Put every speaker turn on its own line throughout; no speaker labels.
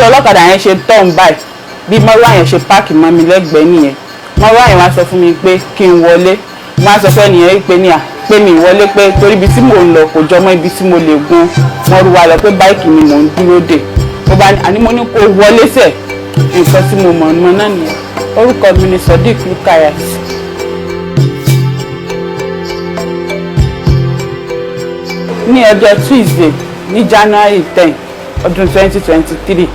Ọlọ́kadà yẹn ṣe turn báyìí, bí mọ́rúwá yẹn ṣe park mọ́ mi lẹ́gbẹ̀ẹ́ nìyẹn. Mọ́rúwá yẹn wá sọ fún mi pé kí n wọlé. Mo wá sọ fẹ́ nìyẹn pé ní à pé mi wọlé, pé torí ibi tí mò ń lọ kò jọ mọ́ ibi tí mo lè gun mọ́rúwá lọ, pé bike ni mò ń dúró dè. Mo bá ní àní mo ní kó wọlé sẹ̀. Nǹkan tí mo mọ̀ mọ́ náà nìyẹn. Orúkọ mi ni Sodiq Lukayat. Ní ọjọ́ Tuesday ní January 10 ọdún 2023,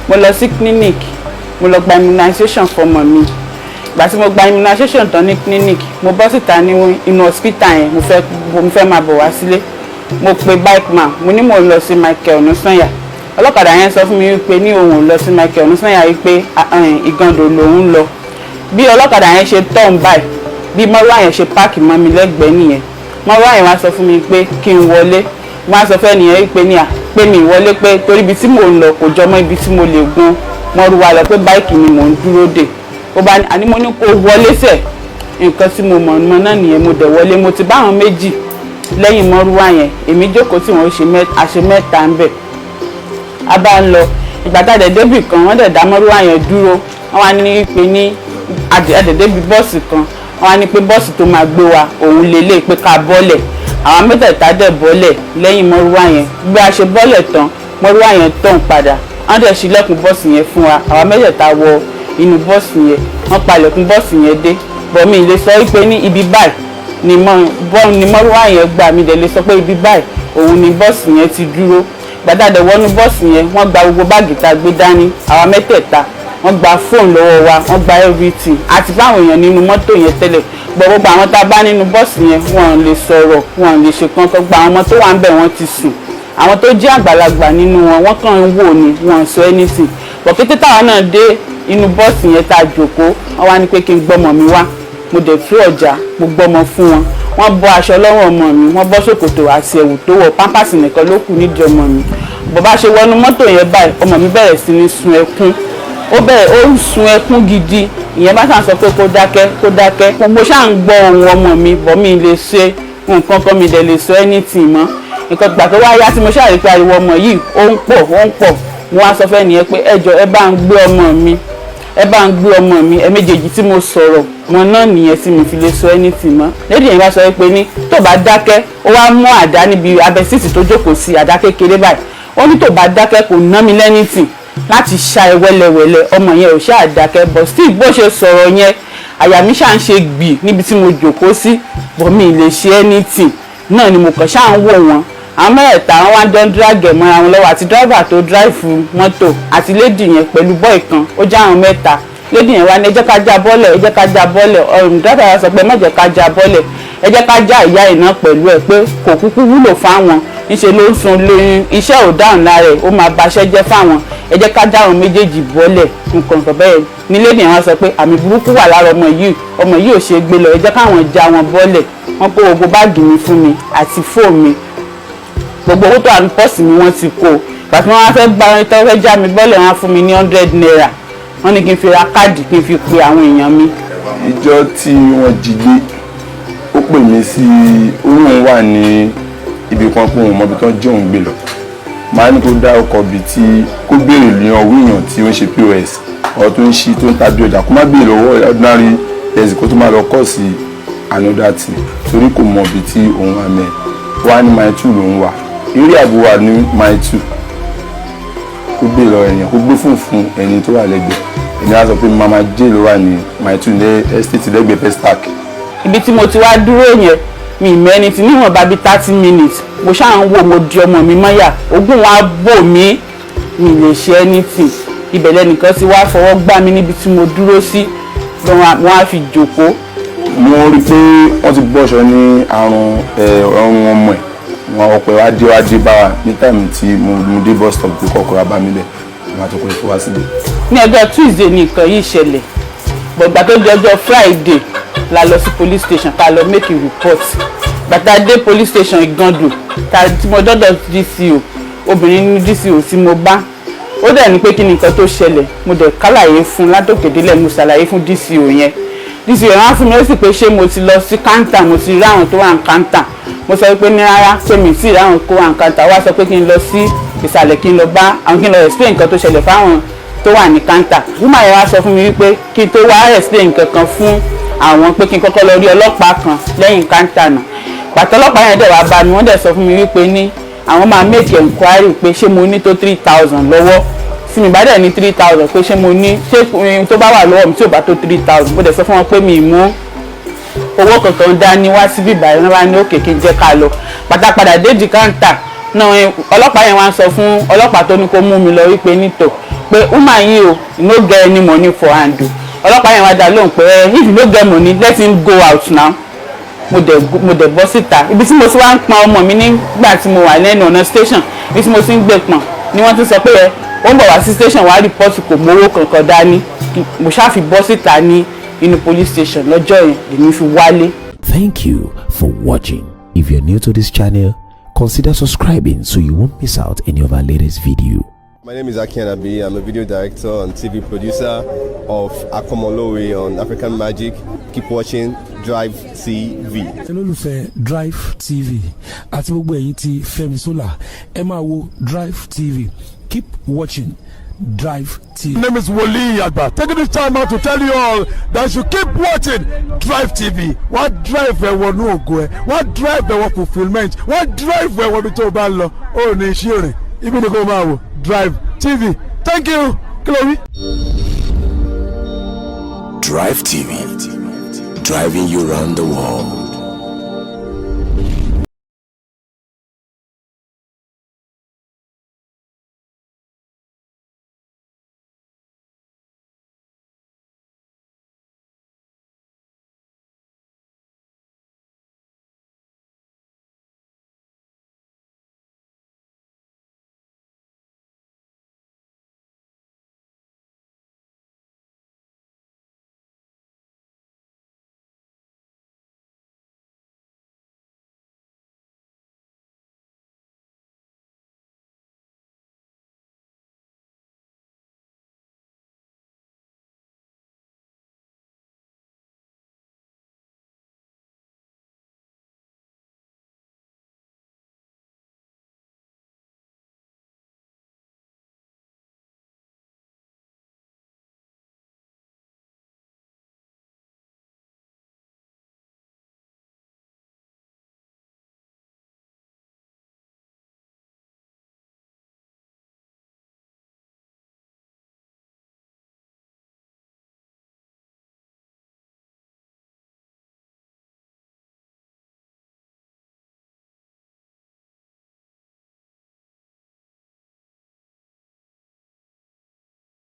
mo lọ sí clinic, mo lọ gba immunization fọmọ mi. Ìgbà tí mo gba immunization tán ní clinic, mo bọ́ síta ní inú hospital yẹn, mo fẹ́ máa bọ̀ wá sílé. Mo pe bike man, mo ní mo lọ sí Michael Onusanya. Ọlọ́kadà yẹn sọ fún mi wípé ní òun ò lọ sí Michael Onusanya, wípé Ìgàndò lòun lọ. Bí ọlọ́kadà yẹn ṣe turn báyìí, bí mọ́rúwá yẹn ṣe park mọ́ mi lẹ́gbẹ̀ẹ́ nìyẹn. Mọ́rúwá yẹn wá sọ fún mi pé kí n wọlé. Mo wá sọ fẹ́ nìyẹn wípé ní à pé mi wọlé, pé torí ibi tí mò ń lọ kò jọ mọ́ ibi tí mo lè gun mọ́rúwá lọ, pé bike ni mò ń dúró dè. Ó bá ní àní mo ní kó wọlé sẹ̀. Nǹkan tí mo mọ̀ mọ́ náà nìyẹn. Mo dẹ̀ wọlé. Mo ti bá àwọn méjì lẹ́yìn mọ́rúwá yẹn, èmi jókòó tí wọ́n ṣe àṣe mẹ́ta ń bẹ̀. A bá ń lọ. Ìgbà tá a dẹ̀ débì kan, wọ́n dẹ̀ dá mọ́rúwá yẹn dúró. Wọ́n wá ní pé ní àdẹ̀dẹ́bí bọ́ọ̀sì kan, wọ́n wá ní pé bọ́ọ̀sì tó máa gbé wa òun lélẹ̀, pé ká bọ́lẹ̀. Àwọn mẹ́tẹ̀ẹ̀ta dẹ̀ bọ́lẹ̀ lẹ́yìn mọ́rúwá yẹn. Bí a ṣe bọ́lẹ̀ tán, mọ́rúwá yẹn tàn padà, wọ́n dẹ̀ ṣílẹ̀kùn bọ́ọ̀sì yẹn fún wa. Àwọn mẹ́tẹ̀ẹ̀ta wọ inú bọ́ọ̀sì yẹn, wọ́n palẹ̀kùn bọ́ọ̀sì yẹn dé. Bọ̀ mi lè sọ wípé ní ibi báyìí ni mọ́rúwá yẹn gbà, mi dẹ̀ lè sọ pé ibi báyìí òun ni bọ́ọ̀sì yẹn ti dúró. Gbàdàdẹ̀ wọnú bọ́ọ̀sì yẹn, wọ́n gba gbogbo báàgì tá a gbé dání, àwa mẹ́tẹ̀ẹ̀ta. Wọ́n gba fóònù lọ́wọ́ wa, wọ́n gba everything. Àti báwọn èèyàn nínú mọ́tò yẹn tẹ́lẹ̀ gbọ́, gbogbo àwọn tá a bá nínú bọ́ọ̀sì yẹn, wọ́n lè sọ̀rọ̀, wọ́n lè ṣe kankan. Gba àwọn ọmọ tó wà ń bẹ̀, wọ́n ti sùn. Àwọn tó jẹ́ àgbàlagbà nínú wọn, wọ́n kàn ń wò ní, wọ́n sọ anything. Bọ̀ kété táwa náà dé inú bọ́ọ̀sì yẹn tá a jókòó, wọ́n wá ní pé kí n gbọ́mọ mi wá. Mo dẹ̀ tú ọjà, mo gbọ́mọ fún wọn. Wọ́n bọ́ aṣọ lọ́rùn ọmọ mi, wọ́n bọ́ ṣòkòtò àti ẹ̀wù tó wọ̀, pampers nìkan ló kù nídìí ọmọ mi. Bó bá ṣe wọnú mọ́tò yẹn báyìí, ọmọ mi bẹ̀rẹ̀ sí ní sun ẹkún. Ó bẹ̀rẹ̀, ó ń sun ẹkún gidi. Ìyẹn bá ṣàn sọ pé kó dákẹ́, kó dákẹ́. Mo ṣáà ń gbọ́ ohùn ọmọ mi, bọ̀ mi lè ṣe nǹkan kan, mi dẹ̀ lè sọ anything mọ́. Nǹkan gbà tó wá yá tí mo ṣáà rí pé ariwo ọmọ yìí ó ń pọ̀, ó ń pọ̀, mo wá sọ fẹ́ nìyẹn pé ẹ jọ̀ọ́, ẹ bá ń gbé ọmọ mi, ẹ bá ń gbé ọmọ mi. Ẹ méjèèjì tí mo sọ̀rọ̀ wọn náà nìyẹn tí mi fi lè sọ anything mọ́. Lady yẹn bá sọ pé ní tó bá dákẹ́, ó wá mú àdá níbi abẹ́ seat tó jókòó sí, àdá kékeré báyìí. Ó ní tó bá dákẹ́, kò ná mi lẹ́nìtì láti ṣá ẹ wẹ́lẹ́wẹ́lẹ́. Ọmọ yẹn ò ṣáà dákẹ́, but still bó ṣe sọ̀rọ̀ yẹn, àyà mi ṣáà ń ṣe gbì níbi tí mo jókòó sí, but mi lè ṣe anything náà ni. Mo kàn ṣáà ń wò wọ́n. Àwọn mẹ́ẹ̀ta, wọn wá jọ ń drag ẹ̀ mọ́ra wọn lọ́wọ́, àti driver tó drive mọ́tò àti lady yẹn pẹ̀lú boy kan, ó já àwọn mẹ́ta. Lady yẹn wá ní, "Ẹ jẹ́ ká já bọ́lẹ̀, ẹ jẹ́ ká já bọ́lẹ̀." Ọ̀rùn driver wa sọ pé, "Má jẹ́ ká já bọ́lẹ̀, ẹ jẹ́ ká já ìyá ìná pẹ̀lú ẹ̀," pé kò kúkú wúlò fáwọn, níṣẹ́ ló ń sun lóyún, iṣẹ́ ò dáhùn lára ẹ̀, ó máa baṣẹ́ jẹ́ fáwọn, ẹ jẹ́ ká já àwọn méjèèjì bọ́lẹ̀. Nǹkan kan bẹ́ẹ̀ ní lady yẹn wá sọ pé àmì burúkú wà lára ọmọ yìí, ọmọ yìí ò ṣe gbé lọ, ẹ jẹ́ káwọn já wọn bọ́lẹ̀. Wọ́n kó gbogbo báàgì mi fún mi àti fóònù mi, gbogbo owó tó wà ní pọ́ọ̀sì mi, wọ́n ti kó. Pàtó wọn fẹ́ gba tó fẹ́ já mi bọ́lẹ̀, wọ́n fún mi ní ₦100, wọ́n ní kí n fi ra káàdì, kí n fi pe àwọn èèyàn mi.
Ìjọ tí wọ́n jí gbé, ó pè mí sí òun wà ní ibi kan, pé òun mọbi tó ń jí òun gbé lọ. Màá ní kó dá ọkọ̀ bíi tí kó béèrè ní ọwọ́ èèyàn tí ó ń ṣe POS ọ̀ tó ń ṣí, tó ń tàbí ọjà, kó má béèrè lọ́wọ́ ordinary person, kó tó má lọ kọ́ sí another thing, torí kò mọ ibi tí òun wà mẹ́. Wá ní Mile 2 lòun wà, eré àbò wà ní Mile 2. Kó gbé lọ èèyàn, kó gbé fún ẹni tó wà lẹ́gbẹ̀ẹ́. Èmi á sọ pé Mama J ló wà ní Mile 2 ní estate lẹ́gbẹ̀ẹ́ Festac.
Ibi tí mo ti wá dúró yẹn, mi mẹ́ni tí níwọ̀nba bíi 30 minutes, mo ṣáà ń wò, mo di ọmọ mi mọ́yà, ogún wa bò mí, mi lè ṣe anything. Ibẹ̀ lẹ́nìkan ti wá fọwọ́ gbá mi níbi tí mo dúró sí, wọ́n á fi jòkó.
Mo rí i pé wọ́n ti bọ́ṣọ ní àrùn ọrùn ọmọ ẹ̀. Wọn ọkọ̀ ẹ̀ wá dé bá wa ní time tí mo dé bus stop, pé kọ́kọ́ wá bá mi bẹ̀, wọn àtọkọ̀ ẹ̀ fún wa sílẹ̀.
Ní ọjọ́ Tuesday ní nǹkan yìí ṣẹlẹ̀, gbọ̀gbà tó di ọjọ́ Friday la lọ sí police station ká lọ make a report. Gbàtà dé police station Ìgàndò, ta tí mo dọ́dọ̀ DCO, obìnrin ní DCO tí mo bá, ó dẹ̀ ní pé kí ni nǹkan tó ṣẹlẹ̀. Mo dẹ̀ kálàyé fún látòkè délẹ̀, mo ṣàlàyé fún DCO yẹn. DCO yẹn wá fún mi lésì pé ṣé mo ti lọ sí counter, mo ti rí àwọn tó wà ní counter. Mo sọ pé ní rárá, pé mi sì rí àwọn tó wà ní counter. Wá sọ pé kí n lọ sí ìsàlẹ̀, kí n lọ bá àwọn, kí n lọ explain nǹkan tó ṣẹlẹ̀ fáwọn tó wà ní counter. Woman yẹn wá sọ fún mi wípé kí n tó wá explain nǹkan kan fún àwọn, pé kí n kọ́kọ́ lọ rí ọlọ́pàá kan lẹ́yìn counter náà. Pàtó ọlọ́pàá yẹn dẹ̀ wá bá mi, wọ́n dẹ̀ sọ fún mi wípé ní àwọn máa make enquiry pé ṣé mo ní tó 3,000 lọ́wọ́. Tí mi bá dẹ̀ ní 3,000, pé ṣé mo ní, ṣé tó bá wà lọ́wọ́ mi, tí ò bá tó 3,000. Mo dẹ̀ sọ fún wọn pé mi ì mú owó kankan dání wá síbí báyìí. Wọ́n bá ní okay, kí n jẹ́ ká lọ. Pátápadà déjì counter náà, ọlọ́pàá yẹn wá ń sọ fún ọlọ́pàá tó ní kó mú mi lọ wípé nítò pé woman yìí o no get any money for hand o. Ọlọ́pàá yẹn wá dá lóhùn pé if you no get money, let him go out now. Mo dẹ̀ bọ́ síta. Ibi tí mo ti wá ń pọn ọmọ mi nígbà tí mo wà lẹ́nu ọ̀nà station, ibi tí mo ti ń gbé pọ̀n ni wọ́n ti sọ pé ẹ ó ń bọ̀ wá sí station, wá report, kò mówó kankan dání. Mo ṣáà fi bọ́ síta ní inú police station lọ́jọ́ yẹn, lèmi fi wálé.
Thank you for watching. If you're new to this channel, consider subscribing so you won't miss out any of our latest video.
My name is Aki Anabi. I'm a video director and TV producer of Akomolowe on African Magic. Keep watching Drive TV.
Olólùfẹ́ Drive TV àti gbogbo ẹ̀yin tí Fẹ́mi Sola, ẹ máa wo Drive TV. Keep watching Drive TV.
My name is Wole Agba. Taking this time out to tell you all that you keep watching Drive TV. Wọ́n drive ẹ wọnú ògo ẹ, wọ́n drive ẹ wọ fulfilment, wọ́n drive ẹ wọ ibi tó o bá ń lọ. Ó ní iṣẹ́ rìn, ibi ni kò máa wò Drive TV. Thank you. Kí ló wí?
Drive TV, driving you round the world.